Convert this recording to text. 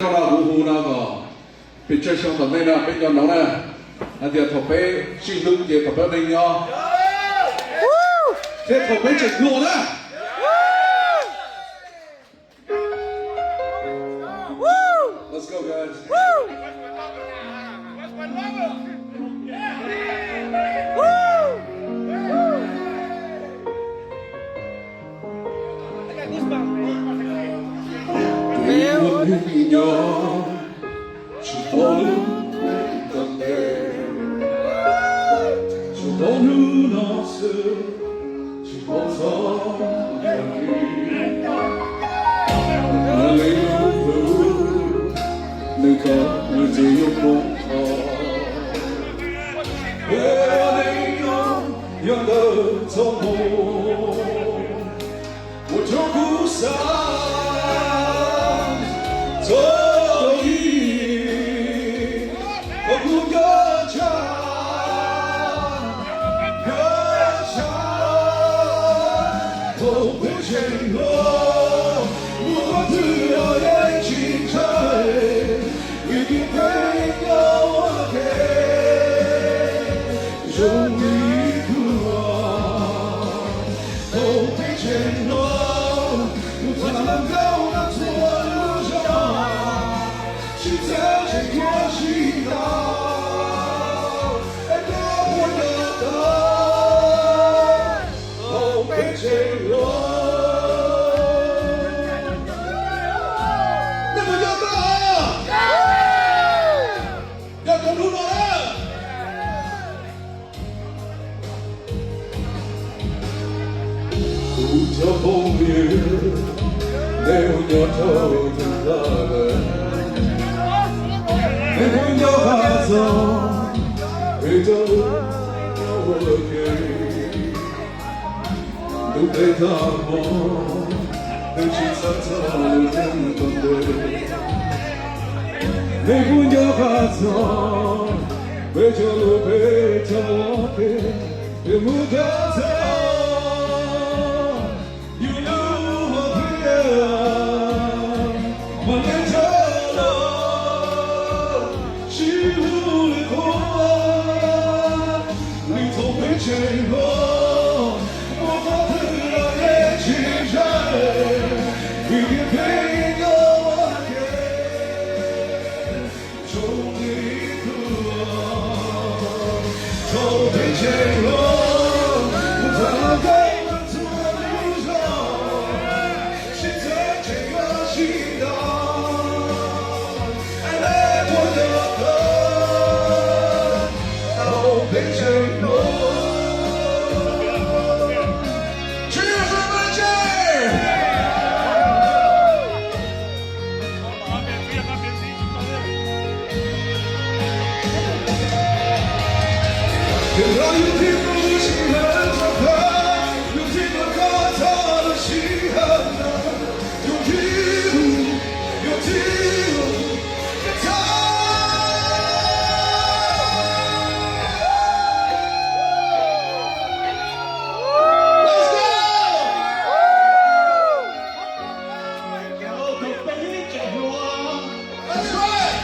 Rau no kuv hu no kom pes tsawg xyoo tom ntej no peb nco ntsoov na, hais tias thaum peb sib hlub ces thaum peb ua neej nyob, thiab thaum peb tseem hluas na. Let's go, guys. Tsis paub lub ntev, tsis paub hnub no xwb, tsis paub txog tag kis. Nws li lub hws, nws tau nws txiv yuav poob qho. Peb ua neej nyob yog ntawm txoj moo uas rau kuv xav txog ib, kom kuv nco tshaj, nco tshaj thaum peb tseem hluas, muaj qhov twg los yeej tsis ntshai, vim tias peb nyob ua ke zoo li ib tug hluas. Thaum peb tseem hluas, mus tham hluas nkauj txhua lub zos, sib txheeb tseem yuav sib ntaus, es koj puas nco tau thaum peb tseem hluas? Nej puas nco tau? Nco tau hnub no na. Kuv cov phooj ywg, nej puas nco rau tus ntawd lawm? Nej puas nco qab txog peb cov lub ua ke? Ntuj peb tag hmo, peb tsis xav txog lub neej tom ntej. Nej puas nco qab txog peb cov lub, peb cov lub, peb, peb mus txog yus lub hom phiaj, mas nej cov los sib hlub li qub, li thaum peb tseem hluas, muaj qhov twg los yeej tsis ntshai, vim tias peb nyob ua ke zoo li ib tug hluas. Thaum peb tseem hluas, mus tham hluas nkauj txhua lub zos, sib txheeb tseem yuav sib ntaus, es nej puas nco tau thaum peb tseem hluas? Cheers, everybody, cheers! Let's go! That's right!